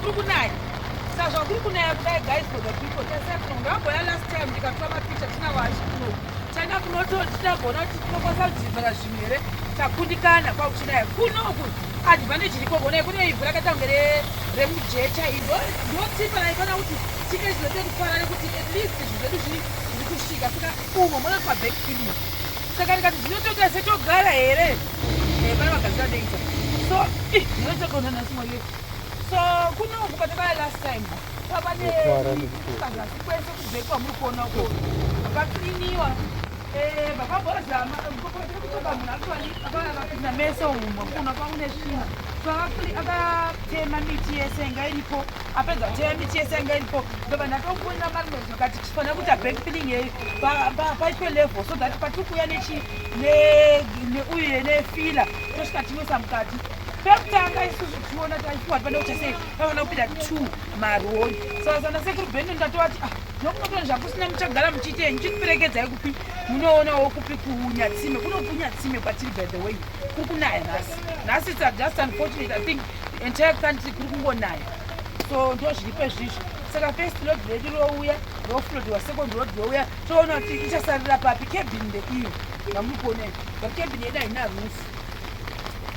Kuri kunaya. Saka zvakuri kunaya kudai, guys, for the people tasai kuno. Ndamboya last time ndikatora mapicha tina wachi kuno. Taenda kunoto titamboona kuti tinokwanisa kudhivhara zvinhu here. Takundikana kwakuchinaya kunoku. Advantage iriko kuona kune ivhu rakaita kunge remujecha iro. Ndotipa raifana kuti tike zvinote kufara nekuti at least zvinhu zvedu zviri kusvika. Saka umo munoitwa back feeling. Saka ndikati zvinotoita setogara here? Pane magadzira ndoita. So zvinotokonana nhasi mwari. So kunoku patakauya last time pava nepazasi kwese kubhekwa muri kuona uko pakakliniwa vakambozama kutoka munhu actually akapinda mese umo kuona kwaune svina. So akatema miti yese inga iripo. Apedza kutema miti yese yanga iripo, ndobva ndatofonera marume vakati tifanira kuita backfilling yeyo paitwe level so that patiri kuuya neuyu nefila tosvika tinoisa mukati. Pekutanga isusu tichiona taifuwa pane kuita sei, pavana kupinda two marori. Saka sana sekuru Bhendo ndatovati, ah, nokunotoni zvakusina muchagara muchiitei, muchitiperekedzai kupi, munoonawo kupi kuNyatsime kuno. KuNyatsime kwatiri, by the way, kuri kunaya nhasi. Nhasi it's just unfortunate, I think the entire country kuri kungonaya. So ndo zviripo izvizvi. Saka first load redu rouya, rofloadiwa, second load rouya, toona kuti ichasarira papi. Cabin ndeiyo yamuri kuona iyi, but cabin yedu haina roof.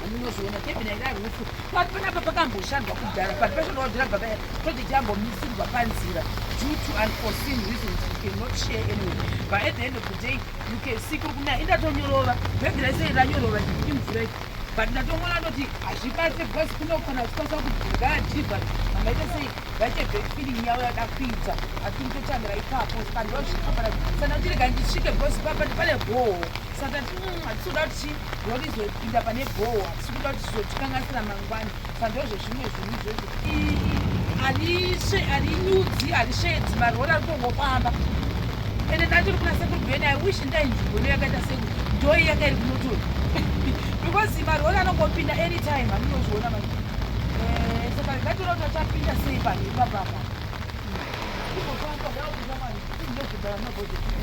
Munozviona, cabin haina roof. But panapa pakamboshandwa kudhara, but pashandwa kudhara baba project yambomisirwa panzira due to unforeseen reasons you cannot share anyway. But at the end of the day, you can see kuri kunaya. Indatonyorova bhegi rese ranyorova imvura iyi, but ndatongoona ndoti hazvibatse because kunokona uchikwanisa kudhivha mamaita sei vaite backfilling yavo yada kuita, asi kutotangira ipapo. Saka ndozvipapana. Saka ndati rega ndisvike because papa pane bhoho. Saka ndati hatisi kuda kuti rori izopinda pane bhoho, hatisi kuda kuti zvizotikanganisira mangwani. Saka ndozvezvimwe zvinhu izvozvo. Harinyudzi, harisvedzi, marori ari kungofamba. Ende ndatiri kuna sekuru Ben, I wish ndai nzvimbo ino yakaita seku ndoi yanga iri kunotori because marori anongopinda anytime, hamunozviona manje. Saka ngationa kuti achapinda sei panhu ipapapa.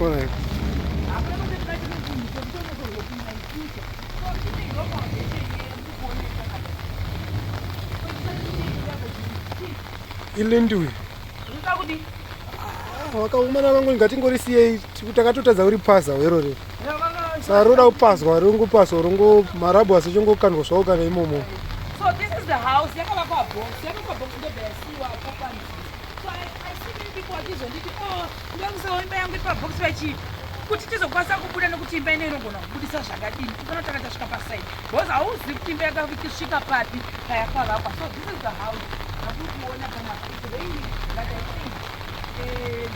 Alright. Hapana kuti tinachine chinhu chekutonozozopinda in future. So tine iro foundation yemuri kuona yakadai. Ilindiwe. Unoda kudi? Vakaumana vangu, ngatingorisiyei, takatotadza kuripaza werore. Saka roda kupazwa, ringopazwa, rongo marabhu asichingokandwa zvawo kana imomo. So this is the house yakavakwa box, yakavakwa box, ndobva yasiwa papanzi. So I see many people vachizonditi, oh, ndokusawo imba yangu iri pabox vachii kuti tizokwanisa kubuda, nekuti imba ino inogona kubudisa zvakadini tikona taka tasvika paside because hauzivi kuti imba yakasvika papi payakavakwa. So this is the house yakuri kuona panapa. It's raining, but I think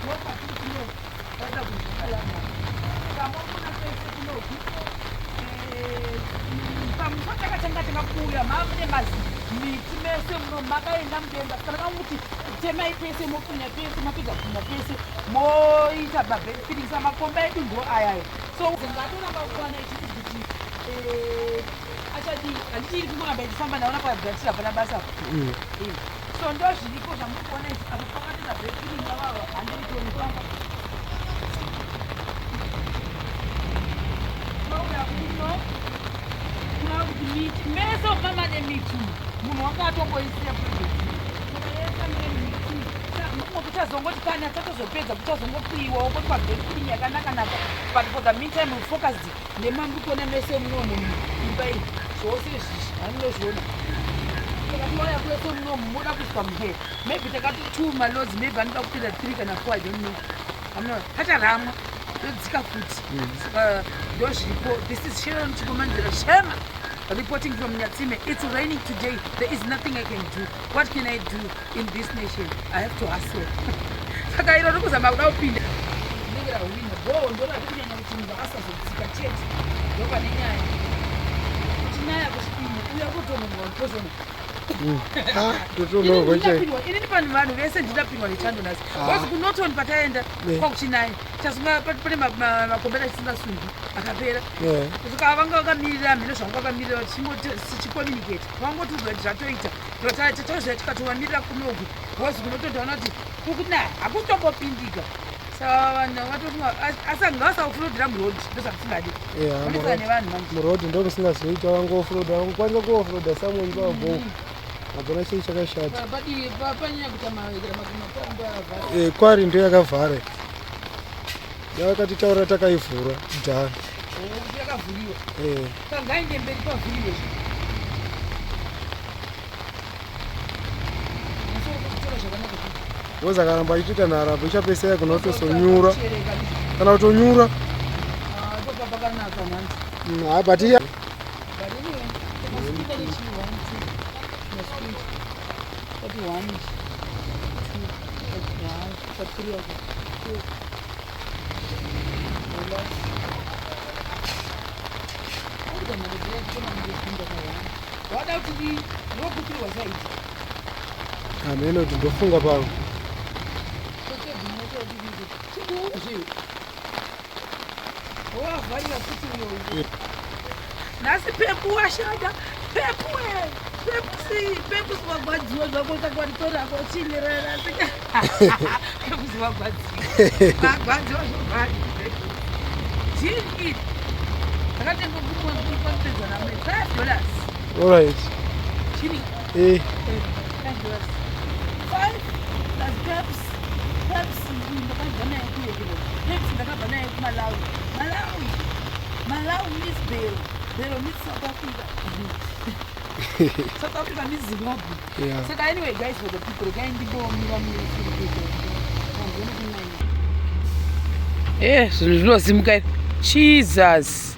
ndo patiri kunoratidza kuti zvakanaka. Kamokuna kwese kunoku pamusoro takatanga tanga kuuya mane mazi miti mese muno makaenda mudenga. Saka ndakamuti temai pese, mopfunya pese, mapedza kupfunya pese moita backfilling. Makomba edu ndo ayayo. So ngatoramba kukwana ichiti kuti achadii, handiti iri kungoramba ichifamba. Ndaona pagadzira pana basa. So ndo zviriko zvamuri kuona izvi apo pakatoita backfilling avava handiritoni pamba. Touya kuno kuona kuti miti mese mama nemiti, munhu wanga atongoisiya project. Saka yese mune miti. Mumwe kuchazongoti kana tatozopedza kuchazongopiwawo kuti pabackfilling yakanaka naka, but for the meantime we focused nemamuri kuona mese munomu imba iyi zvose izvizvi hamunozviona. Saka touya kwese munomu moda kuiswa muhe maybe takati two maloads, maybe anoda kupinda three kana four, I don't know. Hamuna pacharamwa todzika futi. Saka ndo zviripo. This is Sharon Chikomanzira Shema reporting from Nyatsime. It's raining today. There is nothing I can do. What can I do in this nation? I have to hustle. Saka iro rikuzama kuda kupinda rinenge rahwina bho ndorati kunyanya kuti munhu asazodzika chete. Ndo pane nyaya kuchinaya kuchipinda uya kutonhorwa tozona. Totonhorwa chai. Inini panhu vanhu vese ndinapindwa nechando nhasi because kuNorton pataenda kwakuchinaya chasunga pane makombera chisingasungi akapera. Kusvika vanga vakamirira mhino zvanga vakamirira tichicommunicate, vangotiudza kuti zvatoita. Tatoziva tikatovamirira kunoku because kunototaona kuti kukunaya hakutombopindika. Saka vanhu vatofunga asi ngavasaoffloadira muroad, ndozvatisingadi. Onekana nevanhu manje. Muroad ndo musingazoita, vangoofloada, vangokwanisa kuofloada somewhere pabho. Hapana chii chakashata. Eh, kwari ndiyo yakavhara. Yakatitaura takaivhura kudhara. Oh, eh. Kangaende mberi pavhuriwe. Woza akaramba achiita nharabo ichapesera kuna kutosonyura kana kutonyura. Ah, Ah, but yeah. Hameno kuti ndofunga pamwe. Nhasi pepu washanda pepu we pepu si pepu si wagwadziwa zvako kakwaritorako chilirarasika pepu si wagwadziwa wagwadziwa zvobhadi jini iri ndakatenga kumapedza name $5. Alright. Chini. Eh. $5. Five plus peps peps ndakabva naye kuyekero peps ndakabva naye kuMalawi. Malawi, Malawi meets Bero, Bero meets South Africa, South Africa meets Zimbabwe. Saka anyway guys, for the people, regai ndimbomira. Eh, zvinhu zvinosimuka. Jesus.